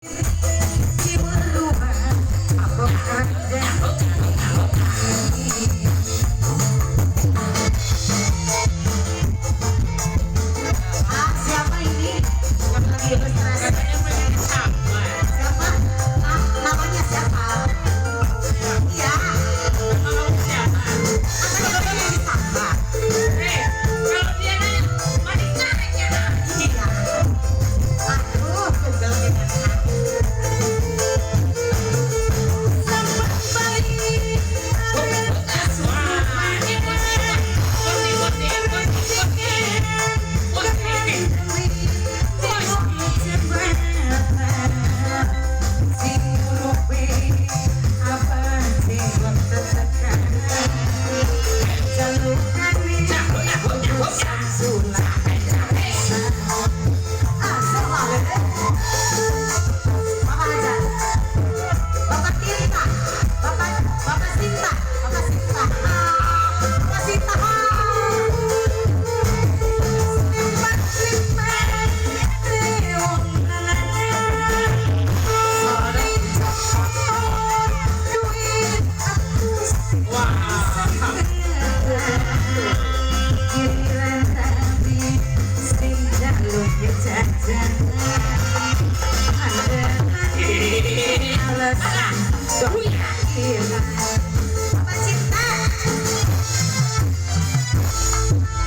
Siapa ini yang lagi stres? Siapa? Ah, namanya siapa? Iya. Apa namanya disapa? Kalau dia nanya, masih nanya. Iya. Aduh, tunggal kita. Sempat balik. Wah, ini kursi, kursi, kursi, kursi, kursi, kursi. Sing ngurupi apa jenggot tetekan jalukane Samsula. Ah, seru banget. Bapak aja. Bapak Tinta. Bapak Bapak Sinta. Bapak Sinta. Ah, Bapak Sinta. Empat lima wong lanang. Sore duit atus. Wah. Giliran tadi sing jaluk jajan. Alasan hilang. Bapak Cinta.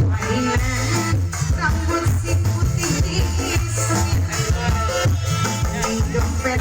Mainan rambut si putih semi. Ning dompet